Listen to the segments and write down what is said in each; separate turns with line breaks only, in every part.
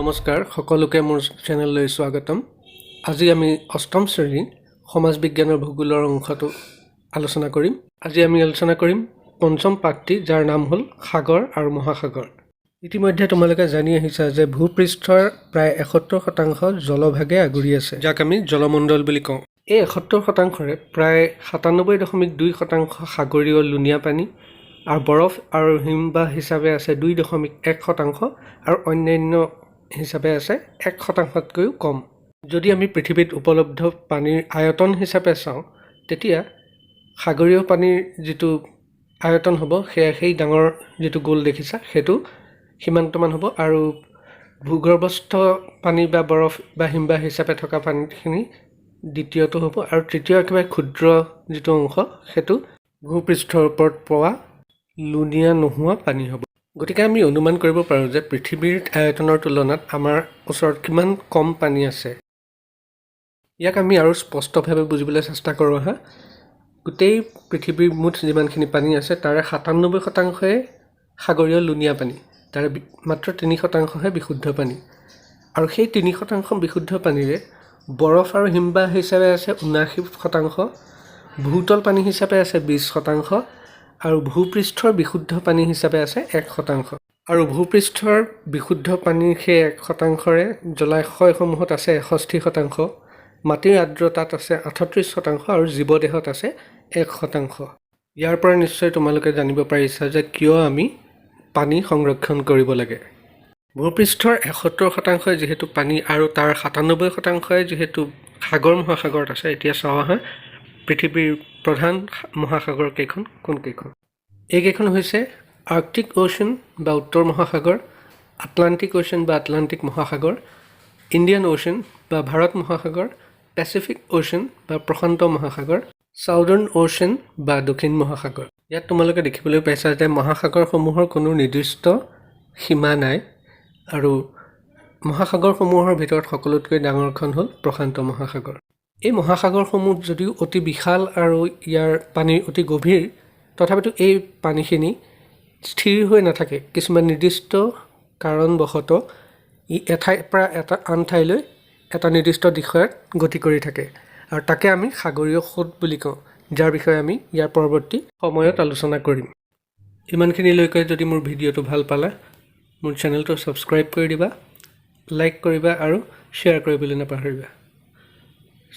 নমস্কাৰ, সকলোকে মোৰ চেনেললৈ স্বাগতম। আজি আমি অষ্টম শ্ৰেণীৰ সমাজ বিজ্ঞানৰ ভূগোলৰ অংশটো আলোচনা কৰিম। আজি আমি আলোচনা কৰিম পঞ্চম পাঠটি, যাৰ নাম হ'ল সাগৰ আৰু মহাসাগৰ। ইতিমধ্যে তোমালোকে জানি আহিছা যে ভূপৃষ্ঠৰ প্ৰায় 71% জলভাগে আগুৰি আছে, যাক আমি জলমণ্ডল বুলি কওঁ। এই 71 শতাংশৰে প্ৰায় 97.2% সাগৰীয় লুণীয়া পানী আৰু বৰফ আৰু হিমবাহ হিচাপে আছে 2.1% আৰু অন্যান্য হিচাপে আছে 1 শতাংশতকৈও কম। যদি আমি পৃথিৱীত উপলব্ধ পানীৰ আয়তন হিচাপে চাওঁ, তেতিয়া সাগৰীয় পানীৰ যিটো আয়তন হ'ব, সেয়া সেই ডাঙৰ যিটো গোল দেখিছা, সেইটো সিমানটোমান হ'ব আৰু ভূগৰ্ভস্থ পানী বা বৰফ বা হিমবাহ হিচাপে থকা পানীখিনি দ্বিতীয়টো হ'ব আৰু তৃতীয় একেবাৰে ক্ষুদ্ৰ যিটো অংশ, সেইটো ভূপৃষ্ঠৰ ওপৰত পোৱা লুণীয়া নোহোৱা পানী হ'ব। গতিকে আমি অনুমান কৰিব পাৰোঁ যে পৃথিৱীৰ আয়তনৰ তুলনাত আমাৰ ওচৰত কিমান কম পানী আছে। ইয়াক আমি আৰু স্পষ্টভাৱে বুজিবলৈ চেষ্টা কৰোঁ আহা। গোটেই পৃথিৱীৰ মুঠ যিমানখিনি পানী আছে, তাৰে 97 শতাংশই সাগৰীয় লুণীয়া পানী। তাৰে মাত্ৰ 3 শতাংশহে বিশুদ্ধ পানী। আৰু সেই 3% বিশুদ্ধ পানীৰে বৰফ আৰু হিমবাহ হিচাপে আছে 79%, ভূতল পানী হিচাপে আছে 20% আৰু ভূপৃষ্ঠৰ বিশুদ্ধ পানী হিচাপে আছে 1%। আৰু ভূপৃষ্ঠৰ বিশুদ্ধ পানীৰ সেই 1 শতাংশৰে জলাশয়সমূহত আছে 61%, মাটিৰ আৰ্দ্ৰতাত আছে 38% আৰু জীৱদেহত আছে 1%। ইয়াৰ পৰা নিশ্চয় তোমালোকে জানিব পাৰিছা যে কিয় আমি পানী সংৰক্ষণ কৰিব লাগে। ভূপৃষ্ঠৰ 71 শতাংশই যিহেতু পানী আৰু তাৰ 97 শতাংশই যিহেতু সাগৰ মহাসাগৰত আছে, এতিয়া চাওঁ আহা পৃথিৱীৰ প্ৰধান মহাসাগৰ কেইখন কোনকেইখন। এইকেইখন হৈছে আৰ্কটিক অ'চেন বা উত্তৰ মহাসাগৰ, আটলাণ্টিক অ'চেন বা আটলাণ্টিক মহাসাগৰ, ইণ্ডিয়ান অ'চেন বা ভাৰত মহাসাগৰ, পেচিফিক অ'চেন বা প্ৰশান্ত মহাসাগৰ, চাউদাৰ্ণ অ'চেন বা দক্ষিণ মহাসাগৰ। ইয়াত তোমালোকে দেখিবলৈ পাইছা যে মহাসাগৰসমূহৰ কোনো নিৰ্দিষ্ট সীমা নাই আৰু মহাসাগৰসমূহৰ ভিতৰত সকলোতকৈ ডাঙৰখন হ'ল প্ৰশান্ত মহাসাগৰ। এই মহাসাগৰসমূহ যদিও অতি বিশাল আৰু ইয়াৰ পানী অতি গভীৰ, তথাপিতো এই পানীখিনি স্থিৰ হৈ নাথাকে। কিছুমান নিৰ্দিষ্ট কাৰণবশতঃ ই এঠাইৰ পৰা এটা আন ঠাইলৈ এটা নিৰ্দিষ্ট দিশত গতি কৰি থাকে আৰু তাকে আমি সাগৰীয় সোঁত বুলি কওঁ, যাৰ বিষয়ে আমি ইয়াৰ পৰৱৰ্তী সময়ত আলোচনা কৰিম। ইমানখিনিলৈকে যদি মোৰ ভিডিঅ'টো ভাল পালা, মোৰ চেনেলটো ছাবস্ক্ৰাইব কৰি দিবা, লাইক কৰিবা আৰু শ্বেয়াৰ কৰিবলৈ নাপাহৰিবা।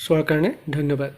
চোৱাৰ কাৰণে ধন্যবাদ।